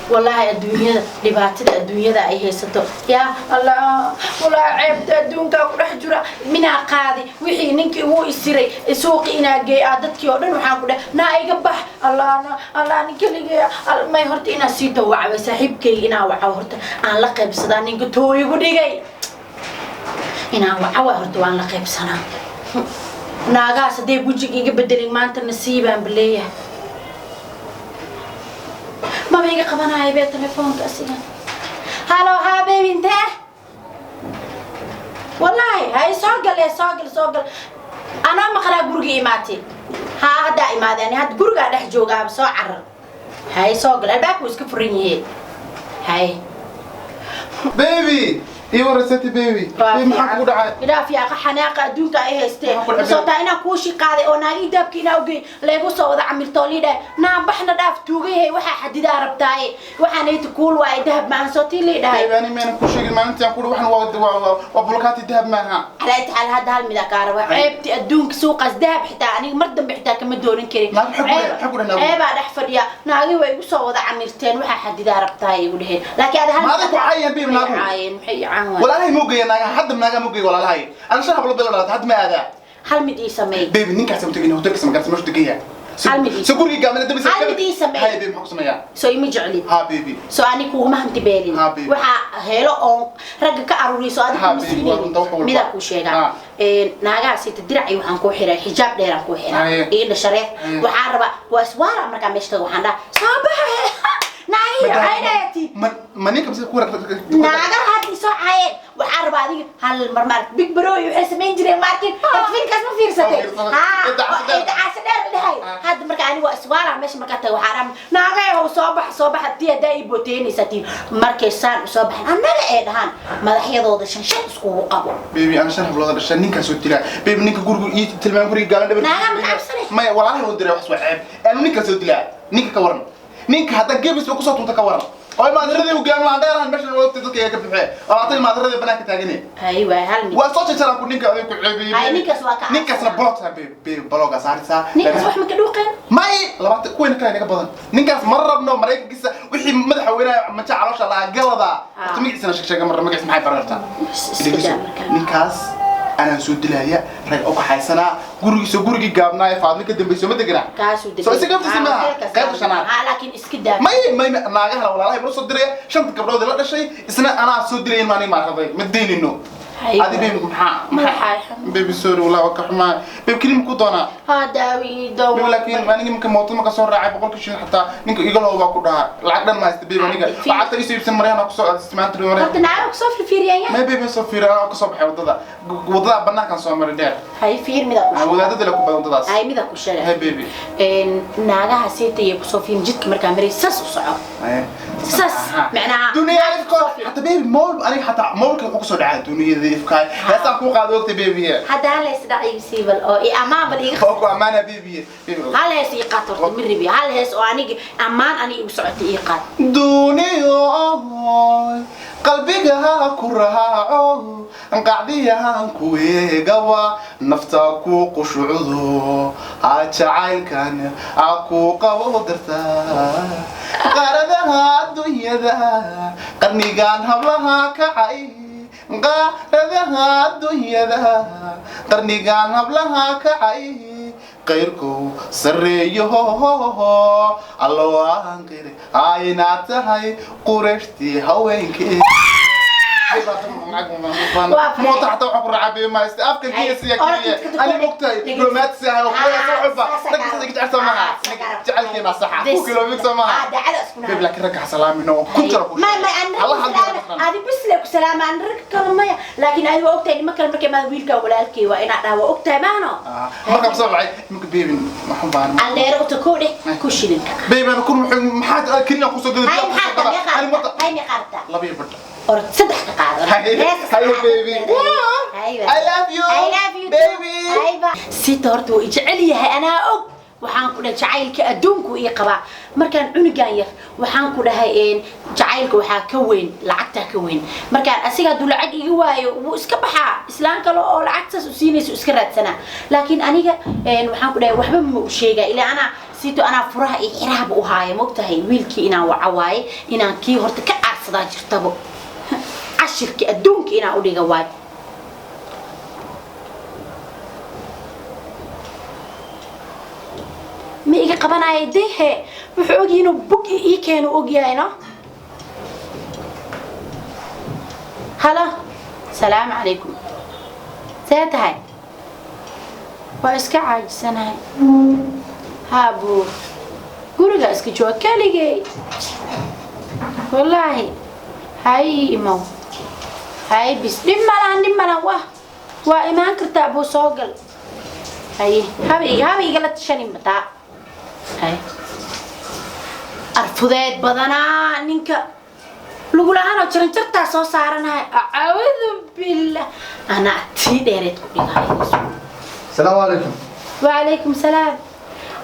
Wallaahi adduunyada, dhibaatada adduunyada ay haysato, yaa Allah, wallaahi ceebta adduunkaa ku dhex jira. Minaa qaadi wixii ninkii wuu isiray suuqi inaa geey aa dadkii oo dhan. Waxaan ku dheh, naa iga bax. Allah, na Allah, nin keligee may. Horta inaa sii dawacbay saaxiibkayga, inaa waca horta aan la qaybsadaa ninka tooyigu dhigay inaan waca waa. Horta waan la qaybsanaa naagahaas. Hadday wejiga iga bedelin maanta, nasiibaan baleeyahay. Maba iga qabanaayo bee telefoonka asiga. Hello, haa baby, intee? Wallaahi hay, soo gal ee, soo gal, soo gal. Anaa maqlaa guriga imaatay. Haa, haddaa imaadeen, hadda gurigaa dhex joogaaba. Soo carar, hay, soo gal, albaabku iska furan yahe, hay. Baby, ii wareysatay baby. Baby, maxaa kugu dhacay? Idhaaf yaaqa, xanaaqa adduunka ay haystee. Maxaa ku dhacay? Sababtaa inaan kuushi qaaday oo naagii daabka inaa ogey laygu soo wada camirtoo liidhahay, naa baxna dhaaf, tuugayahay, waxaa xadidaa rabtaaye, waxaanayta kuul waaye, dahab maahan, soo tii liidhahay. Baby, ani mayna ku sheegin maalintii aan ku waxan waa bulkaati, dahab maaha. Calaa taxaal, hadda hal midaa kaa raba. Ceebti adduunka, suuqaas dahab xitaa aniga mar dambe xitaa kama doonan karin. Naag maxay ku dhaheen? Maxay ku dhaheen naagu? Ceebaa dhex fadhiya. Naagii way igu soo wada camirteen, waxaa xadidaa rabtaa igu dheheen, laakiin ada hal Ma aday ku caayeen, baby, naagu? Way caayeen, maxay i caan waayeen? Walaalahay ma ogeeya naagaha? Hadda naagaha ma ogeeya walaalahay? Ana shan hablo bila dhalata, hadda ma aadaa. Hal mid ii sameey. Baby, ninkaas u tegin hotelkiisa, ma garata meeshu degan yahay? Hal mid ii So gurigii gaamina dabisa. Hal mid ii sameey. Hay baby, maxaa ku sameeyaa? Soo ima jeclid? Ha baby. Soo ani kuguma hanti beelin? Ha, baby. Waxaa helo oo ragga ka aruuriso adiga Ha, kuma baby, waa runta, wax siinaynin. walba. Midaa kuu sheegaa. Naagaha sita diracii waxaan kuu xiray, xijaab dheeraan kuu xiraa iyo dhashareer. Haye. Waxaan rabaa waa iswaara markaa meesha tago, waxaan dhaha, soo baxa naagihii caynayati. Ma ninka mise ku Naagaha hadda soo caayeen. Waxaan rabaa adiga hal mar maarag big bro waxay samayn jireen maarkin filmkaas ma fiirsatay? Ma fiirsaday. Haa. Cidda casa dheer. Cidda casa dheer la dhahay. Hadda marka aniga waa iswaara meesha markaa tago, waxaan rabaa, naagayahow, soo bax, soo bax, tii haddaa ii booteynaysaa tiin markay saan usoo baxeen annaga ee dhahaan madaxyadooda shan shan iskugu qabo. Baby, ana shan hablood dhashay, ninkaas soo dilaa. Baby, ninka gurigu ii tilmaam, guriga gaaban dhabar. Naagaa ma cabsanay? Maya, walaalahay u diray, wax waa ceeb. Anu ninkaas soo dilaa. Ninka ka waran? Ninka hadda gebis ba kusoo tunta, ka waran? Oo maadaradii u gaaban laan dheerahan meeshan waqti dadka iga ka bixee oo laatay maadaradii banaanka taagane. Hay waay, hal mid. Waa soo jarjaraan ku ninka adiga ku ceebiyey. Hay, ninkaas waa ka Ninkaasna cabsanaa. Block saar baby, baby, block saaraysaa. Ninkaas wax ma ka dhuuqeen? May, labaatan kuwayna kale naga badan. Ninkaas ma rabno. Maraykankiisa wixii madaxweynaha maja caloosha lahaa galada. Horta magaciisana sheeg sheega marna, magaciisa maxay baran kartaa? Iska daa markaa. Ninkaas anaa soo dilaya, rag u kaxaysanaa gurigiisa, gurigii gaabnaa ee Faadmi ka dambayso ma deganaa. Kaasuu Soo isaga naftiisa maaha, qaybta shanaad. Ha, laakiin iska daa. May, naagaha walaalahay ma soo diraya. Shanta gabdhood la dhashay isna anaa soo dilayan. Maani maaraday, ma daynino. Hay. Adi baby, maxaa? Maxaa xanuun? Baby, sorry, wallahi waa ka xumaa. Baby, kelima ku doonaa. Ha, daawi ii doow. Baby, laakiin aniga marka mooto marka soo raacay 100-ka shilin xataa ninka iga laho baa ku dhahaa, lacag dhan ma haysta baby aniga. Fiir. Lacagta iisoo iibsan maryahan kusoo aadismaanta maryahan. Horta naaga kusoo firfiiriyaan ya. May baby, soo fiira, anaa kasoo baxay wadada, wadada banaankan soo maray dheer. Hay, fiir, mida ku Ah, sheega. Wadaadada le ku badan wadadaas. Hay, mida ku sheega. Hay baby. Naagaha siita iyo kusoo fiirin jidka markaa maray, sas u soco. Sas, macnaha Dunia naagta ifka. kusoo fiir. Xataa baby, mool aniga xataa moolka wuxuu kusoo dhacaa duniyada ifka. Heestaan kuu qaado ogta baby. Hadda hal hees dhac iga sii bal oo i ammaan bal iga. Oo ku ammaana baby, baby. Hal hees ii qaad horta, ma rabi hal hees oo aniga ammaan aniga igu socotay ii qaad. Duniyoy, qalbiga ha ku raaco, qacdiyahan ku eegawa, nafta ku qushucdo, ha jacaylkan ha ku qabo darta, qaaradaha adduunyada qarnigan hablaha kacay, qaaradaha adduunyada qarnigan hablaha kacay, qayrkow sarreeyo, Alla waan qire inaad tahay qurashtii haweenkii. Moota xataa waxaan ku raacaa biyo mahaysta afka kiyasiya keliya. Ani mogtahay romantic ahay oo kuwa soo xulba ragga sida iga jecel maaha, jecelkeena saxa ku kilomig soo maaha babe, laakiin ragga hasalaamino oo ku jira ku may may an Allah hadlo. Adi bis le ku salaama, an rag kale maya. Laakiin adi waa ogtahay nima kale markay maada wiilkaa walaalkay waa inaad dhaha, waa ogtahay maano. Markaan kusoo baxay imika baby, maxaan baan Andheere uta koo dheh ku shilinka. Baby, ana kun maxaa kenya kusoo gaday? Hay, maxaa meeqa? Ani mota. Hay, meeqa rabtaa? Laba iyo badh. Orod, saddex ka qaado. Hi, hi baby. I love you. I love you too. Baby. Ayba. Sita horta wuu i jecel yahay, anaa og. Waxaan ku dhahay jacaylka adduunku ii qabaa markaan cunugan yar. Waxaan ku dhahay jacaylka waxaa ka weyn lacagtaa ka weyn. Markaan asiga hadduu lacag iga waayo, wuu iska baxaa, islaan kale oo lacagtaas u siinayso iska raadsanaa. Laakiin aniga waxaan ku dhahay waxba ma u sheegaa ilaa anaa Siito anaa furaha iyo xirahaba u haaya, mogtahay wiilkii inaan waca waaye, inaan kii horta ka aarsadaa jirtabo, cashirkii adduunka inaan u dhiga waayo. Ma iga qabanaya dehe, wuxuu ogyahay inuu bug ii keeno, ogyahay no. Halo, salaamu calaykum, see tahay? Waa iska caajisanahay. Haa buu guriga iska jooga keligay, wallaahi. Hay imow, hay bis, dhib malahan, dhib malahan. Wah, waa imaan kartaa buu, soo gal. Haye, haba haba igala tashanin bataa. Hay arfudeed badanaa ninka lagulahaanoo jaranjartaa soo saaranahay. Acuudu billah, anaa tii dheereed ku dhigahay. السلام عليكم. وعليكم السلام.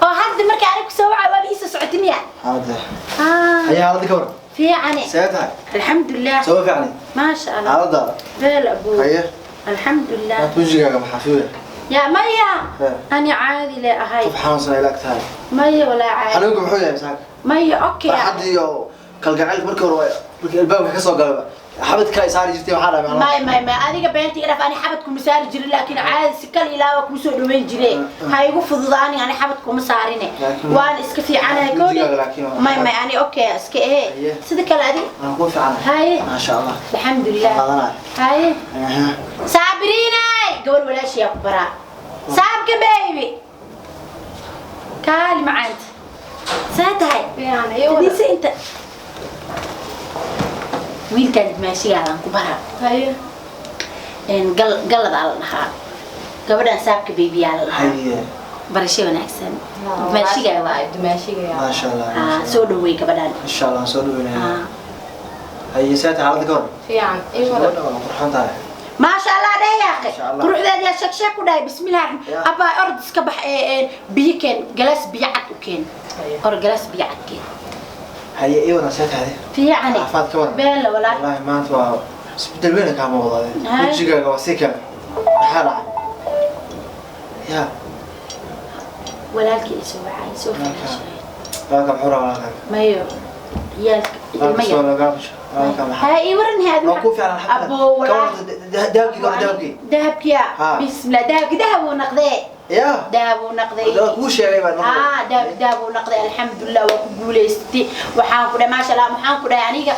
Oo hadda markii aniga kusoo wacay waaba iisoo socotay miya? هذا Ah. هيا هذا كبر. Fiicane. سيتها. Alxamdulilah. سوى فعلي. Maasha allah. هذا. Beel abuu. هيا. Alxamdulilah. ما توجيك محافظة. Yaa maya. ها. Ani caadi le ahay. طب حنون سنة لك تاي. Maya walaa caadi. حنونك محوية مساك. Maya, okay. حد يو كالقعيل مركب رواية مركب الباب كسر قلبه حبت كاي صار جرتي وحالها مع May may may, adiga beenta iga dhaaf. Ani xabad kuma saari jirin, laakiin caadi si kal ilaawa kuma soo dhaweyn jire. Ha igu fududaani, ani xabad kuma saarine. Laakiin- Waan iska fiicanahay Wejiga koodhi. laakiin waa- May may, ani okay iska ehe. Haye. Sida kale adi? أنا أقول فعلا. Haye. ما شاء الله. Alxamdulilah. قادنا. Haye. أها. Saabiriinay, gabar walaashiyaa ku baraa saabka baby, kaali macaanta, see tahay? Fiican, iyo wada. Fadhiisa inta, wiilkaan dimaashigaadaan ku baraa. Haye. Een, gal galadaa la dhahaa, gabadhaan saabka babyyaa la dhahaa. هيا. Barasho wanaagsan, dimaashigaa waayo. Dumaashiga. ما شاء الله. Haa, soo dhaweey gabadhaan. إن شاء الله نسوي لنا. Haa. هيا سيتها هذا كبر. Fiican, iyo wada. قرحان تاعي. Maasha allah dheh yaaqe. Maasha Allah. Quruxdeed yaa sheeg sheeg ku dhahay. Bismillaah. Ya. Abaa, orod iska bax ee ee, biyo keen, galaas biyo cad u keen. Haye. Or galaas biyo cad keen. هيا ايوه سيتها هذه. Fiicane. عفاد كبر. Beela walaa. والله ما انت واو isbedel weyn kaa muuqda. Hay. Wejigaaga waa si kale. Maxaa dhacay ya? Walaalkii isoo wacay soo Walaalkaa. fiirshay. Walaalka muxuu rabaa walaalkaaga? Mayo, ciyaalka walaalka ilma soo yar. lagaabasho walaalka maxaa? Haa, ii waran haadi. Waa ku fiican alxamdulillah. Aboo walaa. Dahabkii kor, dahabkii. Dahabkiya? Ha. Bismillah, dahabki dahab uu naqdee. Ya. Dahab uu naqday. Waa kuu sheegay baan. Haa, dahab dahab uu naqday, alxamdulilah, waa ku guulaystay. Waxaan ku dhahay maasha allah, waxaan ku dhahay aniga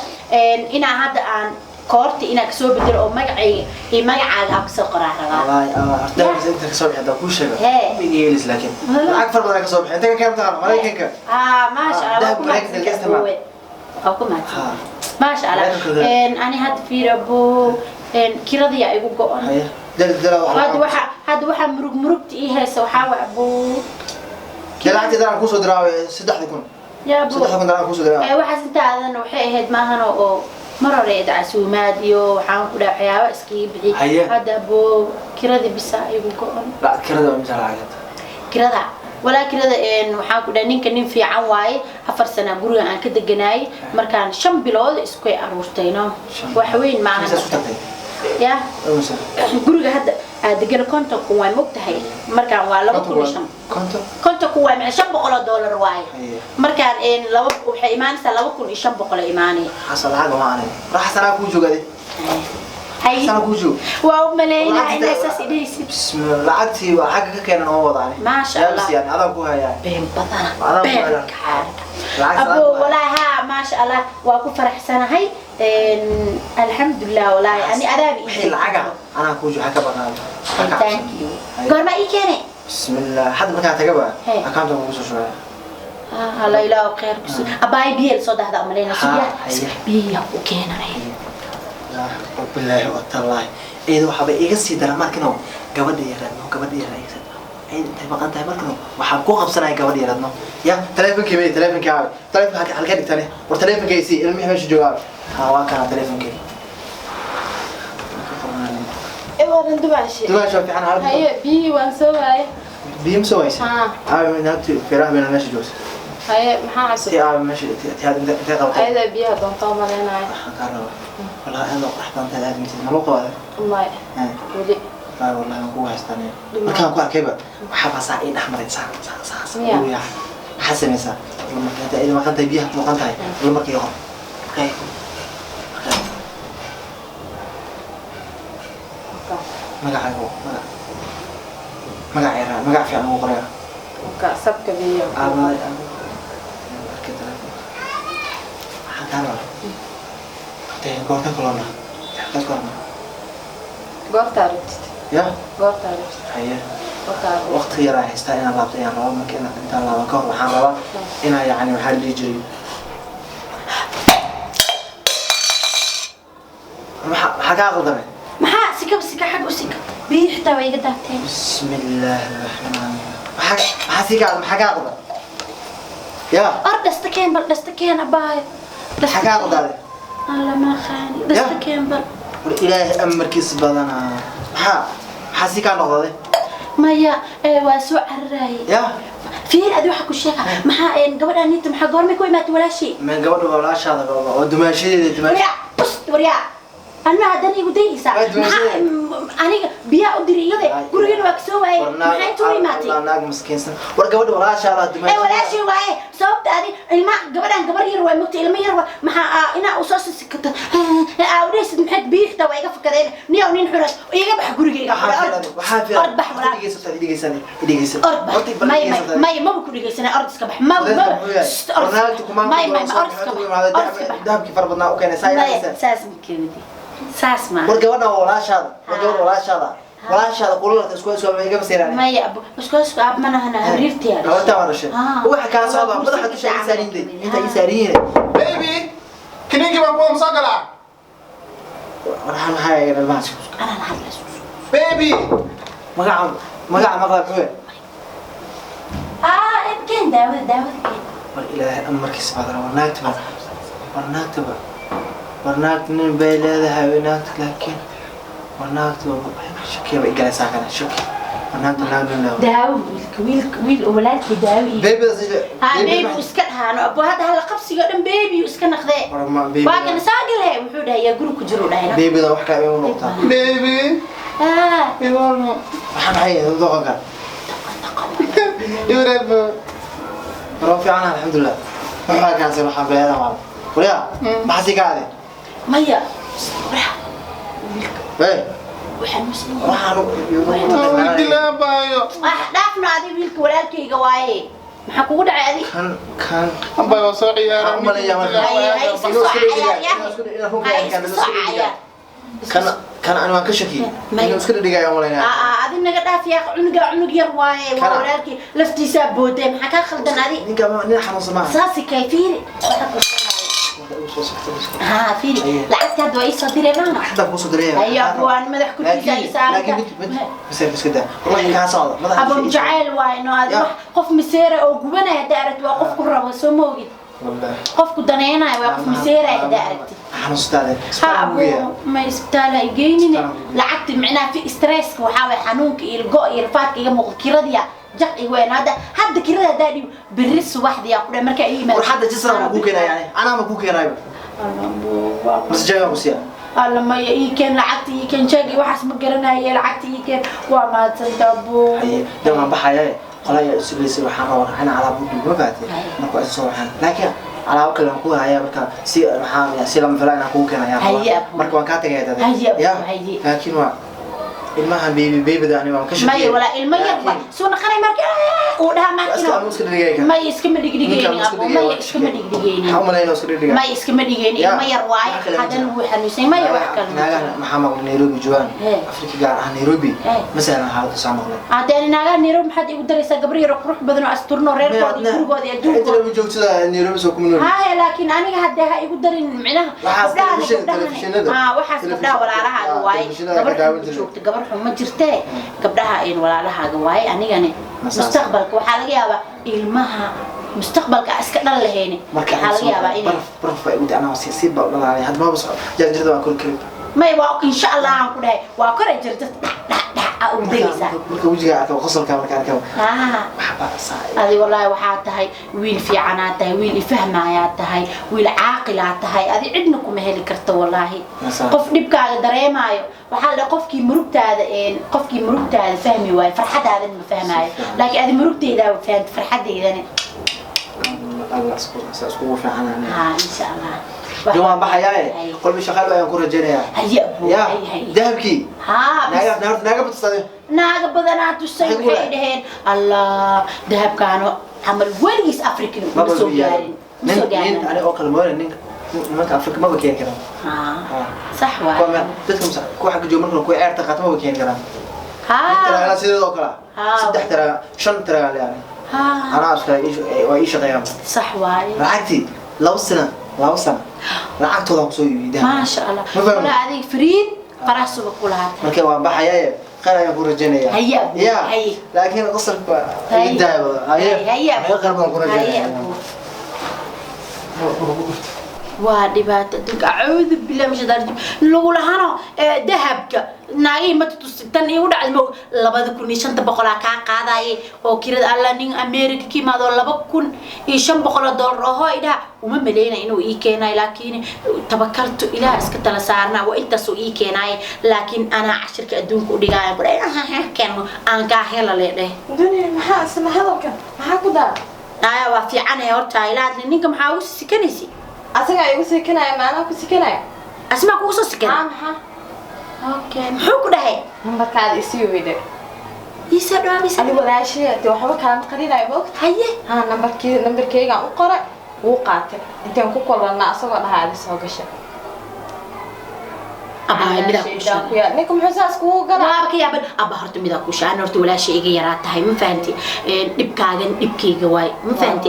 inaan hadda aan koorta inaan kasoo bedelo oo magacayga iyo magacaaga aan kasoo qoraa rabaa. Wallahi horta dahabkiisa inta kasoo bixi haddaan kuu sheego Hee. ma iga yeelis, laakiin lacag fara badan kasoo bixi inta ka keenta Maraykanka. Haa, maasha Ah, allah, waa dahab ku Maraykanka mahadsan laga isticmaalo. aboowe, waa ku mahadsan. Ha. Maasha allah. Maraykanka laga- Ani hadda fiir aboo, kiradii aa igu go-an. Haya dal dal. Hadda waxa hadda waxaa murug murugta ii haysa waxaa waa aboo. Dee lacagtii dalaan kuusoo diraa 3000. Yaa aboo. 3000 dalaan kuusoo diraa. Waxaas inta aadan waxay ahayd maahan oo mar hore casuumaad iyo waxaan ku dhahay waxyaaba iskaga bixi. Haye. Hadda aboo kiradii bisa igu go-an. Lacag kirada waa imisa lacagta? Kirada walaa, kirada waxaan ku dhahay ninka nin fiican waaye, 4 sana guriga aan ka deganaayay, markaan 5 bilood isku aruurtay no, wax weyn maahan. Imisa isku tagtay? Ya. Imisa? Guriga hadda aad degana 50,000 waay, mogtahay, markaan waa 2,500. 50? 50,000 waay, macna $500 waaye. Haye. Markaan laba waxay imaanaysaa 2,500 imaanaya. Xasan lacag ma aanay rax sanaa kuu joogade. Hay. Sanaa kuu joog. Waa u malaynaa Lacagta- inaa saas idhaysid. Bismillah, lacagtii waa xagga ka keenan oo wadaane. Maasha Allah. Yani adaan ku hayaa. Been badana. Adaan ku been hayaa. kaarka. Lacag abo salaam ku hayaa. Walaahi haa, maasha allah, waa ku faraxsanahay. Alxamdulilah, walaahi ani adaaba ii Wixii lacaga anaa kuu joog, ha ka baqaan. Thank you. Goorma ii keenay? Bismillah, hadda markaa tagaba Hey. account kugu soo shubaya. Alla ilaahu khayr ku sii. Abaay, biyo soo dahda umalayna. Ha, sugiya. haye. Biyaha u keenay. Bilaahi watallaahi, iyada waxaaba iga sii dara markano gabadha yaraadno, gabadha yara iga sii dara. Ayada intay maqan tahay markano waxaan ku qabsanaya gabadha yaraadno. Ya taleefonkii may, taleefonkii aawe? Taleefonka halkee dhigtane? War taleefonkii sii, ilmihii meesha jooga aawe? Ha, waa kana taleefonkii. Waran dumaashi. Dumaashi waa fiican halka. Haye, biyihii waan soo waayay. Biyo ma soo waysa? Haa. Aawe naagti feeraha bayna meesha joogta? Haye, maxaa cusub? Ti aawe meesha ti hadda intay qabatay? Ayadaa biyaha doonta u malaynaya. Waxaan kaa rabaa, wallahi aad oo qurux badan tahay, aad mitid ma loo qabaaday? May. Weli. Wallahi wallahi waan kugu haystaan. Markaan ku arkayba waxaa baa saa ii dhex maray, saa saa saa saa Miya? ugu yaacay. Maxaa samaysaa? Marka inta ay maqan tahay, biyaha ku maqan tahay, isla markii hor. Okay. Magacaaga, magac. Magac yaraa, magac fiican ugu qoraya. Marka sabka biyo. Aabay, aabay. Marka telefoon. Waxaan kaa rabaa. Dee, goorta kulana. Goorta kulana. Goortaa rabtid. Ya? Goortaa rabtid. Haye. Goortaa rabtid. Waqti yar aan haystaa inaan laabto ayaan rabaa. Marka intaan laaban ka hor waxaan rabaa inaan yacni waxaa la dhihi jiray. Maxaa kaa qaldamay? Maxaa sikaba sika xag u sika, biyo xitaa waa iga daateen. Bismi illaahi raxmaani raxiim. Maxaa sii kaa, maxaa kaa qaldan? Ya? Or dhasta keen, bal dhasta keen, abaayo. Maxaa kaa qaldaaday? Alla ma aqaani, dhasta keen bal. War ilaahay amarkiis badanaa. Maxaa sii kaa noqday? Maya, ee waa soo cararaayay. Ya? Fiir, adi waxa ku sheega maxaa een gabadhaan ninta maxaa goormay ku imaatay walaashii? Meen gabadha waa walaashaada, waa dumaashadeeda, dumaash. Waryaa bust, waryaa, anna haddana igu dayaysaa. Waa dumaashadeeda. Maxaa aniga biyaa u diray iyade, gurigana waa kasoo waayay, maxaa intuu imaatay? War naag miskiinsan. War gabadha walaashaada ee walaashii waaye, sababta adi ilma gabadhaan gabar yar waay, mogta ilmo yar waay, maxaa inaa usoo sisikato aa udhaysid? Maxayd biyo xitaa waa iga fakadeen. Niyow nin xuras iga bax gurigayga. Waxaa fiican. Ord bax walaal. Dhegeyso, dhegeysan, dhegeysan. Ord bax. May may may, maba ku dhegeysanay, ord iska bax. Maba maba. Shh, ord iska bax. May may, ord iska bax, ord iska bax. Dahabkii fara badnaa u keenay saa maya ilaalisa. Saas ma keeni, saas ma. War gabadha waa walaashaada, war gabadha walaashaada, walaashaada kula lata isku isku ma igama seeraan. Maya abu, isku isku ab manahana, habriirtiyaa. Habartaa waa dhashay. Waxa kaa socda madaxa dusha ii saarin, inta ii saarin. Baby, kiniinkii baan kuwa soo galaa. Waxaan maxaa eega ilmahaas? Anaa la hadlayso. Baby. Magaca maqla kuwe. Aa, keen daawada, daawada keen. War ilaahay amarkiisa badan, war naagta ba, war naagta ba, war naagta nin bay leedahay way naagta, laakiin war naagta shakiya bay galaysaa kana shaki. War naagta naag nin leedahay. Daawo wiilka, wiilka, wiil oo walaalkii daawo ii. Baby. Ha, baby iska dhahaano abu, hadda hala qabsiga dhan baby iska naqdee. War ma baby. Waa kana saagale wuxuu dhahay yaa guri ku jiro dhahayna. Babyda wax kale igu noqotaa. Baby. Ah. Iwarno. Waxaa maxay doqonka? Iwarabo. War waa fiican, alxamdulilah. Waxaa kaansan waxaan beedaa maal. Waryaa, maxaa sii kaade? Maya, warax wiilka. Hey. Waxaan muslim. Waxaan Dilaabayo. Ah, dhaafno adi, wiilka walaalkayga waaye, maxaa kugu dhacay adi? Kan kan. Abay waa soo ciyaara. Waxaan u maleeyaa marka. Hay hay, iska soo cayaar yaa, hay iska soo cayaar. Kan kan ani waan ka shakiyey. May. Inuu iska dhigaya malaynaya. Aa, adi naga dhaaf yaa, cunuga cunug yar waaye, waa Kana. walaalkii, laftiisaa boodee, maxaa kaa khaldan adi? Ninka nin xanuunsan maaha. Saasi kay, fiiri waxa ku sheegaayo. Haa, fiiri. Aye. Lacagta hadda waa ii soo diray maana. Xataa kuu soo diray. Ayo, waan madax korkiisa ii saaran. Laakiin mid mid mise iska daa. Ruuxi kaa socda madaxa. Abo jacayl waaye no adi. Ya. Wax qof miseera oo gubanaya haddaa aragti waa qof ku rabo, soo ma ogid? Wallahi. Qofku danaynayo waa qof miseera haddaa aragtid. Xanuunsataa. Ha abo, ma isbitaal ha igeynine. Lacagta micnaha fi stresska waxaa waay xanuunka iyo go iyo rafaadka iga muuqda, kiradiya jaq i weyn hadda, hadda kirada haddaa dhiib berri subaxdiyaa ku dhahay markaa ii yimaado. War hadda jisra ma kuu keenaya yani. Anaa ma kuu keenayo. Alla, abo, Mase jeega ku siya. Alla maya, ii keen lacagta, ii keen jeeg iyo waxaas ma garanaye, lacagta ii keen, waa mahadsanta abo. Haye, dee waan baxaya. Qola ayaa isugaysay, waxaan rabaa in alaab u dhiibo, ma fahatay? Haye. Marka waa soo waxaan. Laakiin alaabo kale aan ku hayaa, marka si maxaa si lama filaan inaan kugu keenayaa. Haye, abo. Marka waan kaa tagayaa dada. Haye, abo, Ya. haye. Laakiin waa ilmahan baby babyda ani waan ka shakiyay. Maya walaa, ilmo yar ba soo naqanay marka uu dhahaa Iska markino. ama iska dhigaya kan. Maya, iskama dhigdhigeynin abo, maya iskama dhigdhigeynin. Maxaa u malaynaya iska dhigaya? Maya, iskama dhigeynin, Ya. ilmo yar waaye. Wax kale ma haddana jiro. wuu xanuunsan, maya wax kale ma Naagahan jiro. maxaa maqlay Nairobi joogaan? Hee. Afrika gaar ahaan Nairobi. Hee. Masalan xaaladda soo maqlay. Haddee naagaha Nairobi maxaad igu daraysaa? Gabar yar oo qurux badan oo asturno reerkooda iyo gurigooda iyo Inta adduunkooda. lagu joogtada Nairobi soo kuma nool. Haye, laakiin aniga haddee ha igu darin micnaha Waxaas gabdhahan telefishinada. Haa, waxaas gabdhaha walaalahaaga waaye. Telefishinada Gabar ka daawan xun jiray. joogta, gabar xun ma jirtee, gabdhaha een walaalahaaga waaye. Anigani Masaas. mustaqbalka waxaa laga yaabaa ilmaha mustaqbalka aan iska dhal lahayni, Marka waxaa laga yaabaa inay baraf baraf baa igu dacnaa, si si baa u dhalaalay. Hadda ma soo jaanjirada waan kor karin. May, waa insha Allah aan ku dhahay, waa koray jirta dhac dhac dhac aa ugu degaysaa. Marka wejiga arko, qosolka marka arko. Haa. Wax baa saa. Adi wallaahi waxaa tahay wiil fiicanaa tahay, wiil ifahmaayaa tahay, wiil caaqilaa tahay, adi cidna kuma heli karto wallaahi. Masaa. Qof dhibkaaga dareemaayo waxaa la dhahay qofkii murugtaada een qofkii murugtaada fahmi waayo farxadaadan ma fahmaayo. Si fiican. Laakiin adi murugteydaa fahamta, farxadeydana Allah iskugu fiicanaan. Haa, insha Allah. Jawaan baxayaaye, qolbi shaqaal ayaan ku rajaynayaa. Haye abuu. Ya. Haye, haye. Dahabkii. Haa. Naaga naaga batusaday. Naaga badanaa tusay. Maxay ku waxay leedahay? Dhaheen Allah dahabkaano camal weligiis African ma maba soo yaalo. gaarin, ma nin soo nin gaarin. Ani oo kale mooyane, ninka nimanka Afrika maba keeni karaan. Haa. Haa. Sax kuwa waay. Dadka kuwa xagga jooga marka kuwa ceerta qaata maba keeni karaan. Nin taraagala Haa. sideedoo oo kale ah. Haa. Saddex taraaga, shan taraaga leeyahay. Haa. Anaa iska waa ii shaqeeyaan. Sax waay. Lacagtii 2 sano, 2 sano lacagtooda kusoo iibiyey dahab. Maasha Allah. Ma fahmi? Walaa adig fariid faraasuba ku lahaa. Marka waan baxayaaye, khayr ayaan ku rajaynayaa. Haye abuu, ya. Haye. Laakiin qosolka Haye. iga daaya badan. Haye. Haye abuu. Haye, khayr badan ku Haye rajaynaya. abuu. Waa dhibaato adduunka, acuudu billahi min shaytaani rajiim. Lagu lahano ee dahabka naagihii ma tutusi tan iigu dhacday ma 2500 kaa qaadaye oo kirada. Alla, nin America ka imaado $2500 oo hoo idhaha uma maleynaya inuu ii keenayo, laakiin tabakaltu Ilaah iska tala saarnaa, waa intaasuu ii keenaaye. Laakiin anaa cashirka adduunka u dhigaayo ku dhahay, keen aan kaa hela le dheh. Dunia, maxaa isla hadalkan? Maxaa ku dara? Aya, waa fiicanahay horta. Ilaah, ninka maxaa ugu sikanaysi? Asagaa igu sikanaya, maanaa ku sikanaya? Asmaa kugu soo sikana? Haa, maxaa? Okay, muxuu ku dhahay? Nambarkaada isii weyde. Iisoo dhawaabisa. Adi walaashay ati waxba kaama qarinayo, ma ogta? Haye. Haa, nambarkii nambarkeygaan u qoray, wuu qaatay. Intaan ku kulannaa asagoo dhahaa adi soo gashay. Abaa, midaa ku sheegay. Ku yaal ninka muxuu saas kugu galaa? Waaba ka yaaban abba. Horta midaa ku sheegay, horta walaashay iga yaraa tahay, ma fahanti? Dhibkaagan dhibkayga waay, ma fahanti?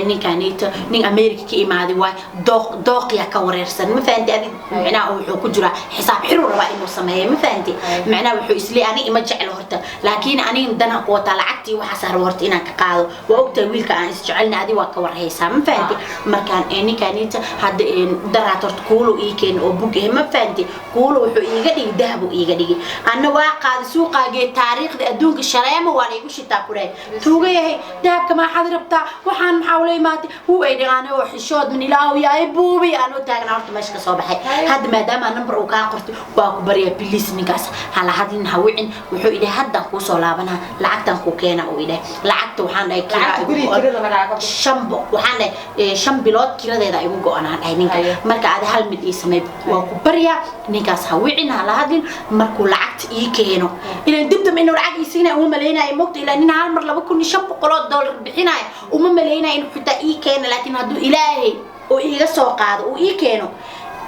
Ninkaaniita nin America ka imaaday waay, dooq dooqyaa ka wareersan, ma fahanti? Adig micnaha wuxuu ku jiraa xisaab xiruu rabaa inuu sameeyo, ma fahanti? Macnaha wuxuu isleeyahay aniga ima jeclo horta, laakiin aniga dana ku wataa lacagtii waxaas rabo horta inaan ka qaado. Waa ogtahay wiilka aan isjecelna, adi waa ka warhaysaa, ma fahanti? Markaan ninkaaniita hadda daraad horta kuulu ii keen oo bug eh, ma fahanti? Kuulu wuxuu iiga dhigi dahab uu iiga dhigi, anna waa qaaday suuqaagee. Taariikhda adduunka shaleemo waa la igu shitaa ku dhahay, tuuga yahay dahabka maxaad rabtaa, waxaan maxaa ula imaatay wuu ay dhigaanay oo xishood min Ilaahu yahay buubi aan u taagnaa horta meesha ka soo baxay. Hadda maadaama number uu kaa qortay, waa ku baryaa, bilis ninkaas hala hadlin, ha wicin. Wuxuu idhahay haddaan kuu soo laabanaa, lacagtaan kuu keena uu idhahay. Lacagta waxaan dhahay kiraa Lacagta igu guriga go'an. Kirada lagaaga bixi. Waxaan dhahay 5 bilood kiradeeda igu go'anaan dhahay ninka. Haye. Marka aad hal mid ii samey, waa ku baryaa, ninkaas ha wicin, ha la hadlin. Markuu lacagta ii keeno, inaan dib dambe inuu lacag ii siinaya uma malaynayo, mogta? Ilaa nin hal mar $2500 bixinaya uma malaynayo inuu xitaa ii keeno. Laakiin hadduu Ilaahay oo iiga soo qaado uu ii keeno,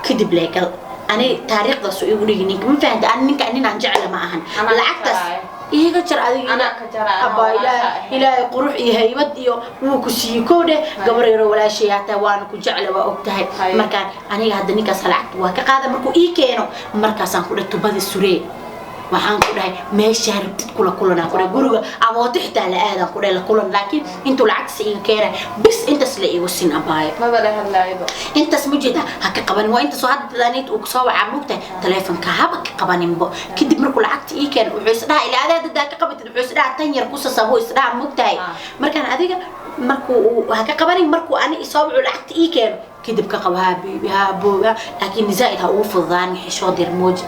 kadib leegal ani taariikhdaas uu igu dhigi ninka, ma fahanta? Ani ninka ninaan jecla ma ahan. Anaa ka lacagtaas jaraayo. Iiga jar adiga. Anaa ka jaraa, anaa Abaa, walaasha Ilaahay ahayn. Ilaahay qurux iyo haybad iyo wuu ku siiyey kow dheh. Gabar yaro walaashay hataa waana ku jecla, waa og tahay. Haye. Markaan aniga hadda ninkaas lacagta waa ka qaada, markuu ii keeno markaasaan ku dhahay tubada suree. Waxaan ku dhahay meeshaa rabtid kula kulanaan ku dhahay, guriga abooto xitaa la aadaan ku dhahay la kulan, laakiin intuu lacagtiisa iiga keenay bis intaas la iigu sin abaayo. Maba la hadlaayba. Intaas ma jeeda, ha ka qabanin. Waa intaas oo hadda daniid uu kusoo wacaa, moogtahay? Taleefonka haba ka qabaninbo. Kadib markuu lacagta ii keeno, wuxuu isdhaha ilaa adaa dadaa ka qabatid, wuxuu isdhaha tan yar ku sasabo isdhaha, moogtahay? Ah. Markaan adiga markuu uu ha ka qabanin, markuu ani isoo waco lacagta ii keeno kadib ka qabo. Haa baby, haa booga, laakiin zaaid ha ugu fududaan, xishood yar mooji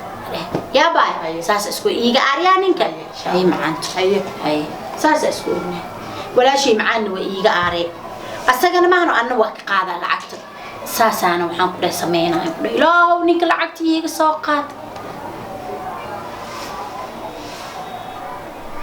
yaa baay. Haye. Saas isku iiga aaryaa ninka. Haye, insha Haye Allah. macaanto. Haye. Haye, saasa isku ognahay walaashay macaanna waa iiga aaree, asagana maahno, anna waa ka qaadaa lacagta. Saasaana waxaan ku dhahay sameynaya ku dhahay, Ilaahow ninka lacagta iiga soo qaad.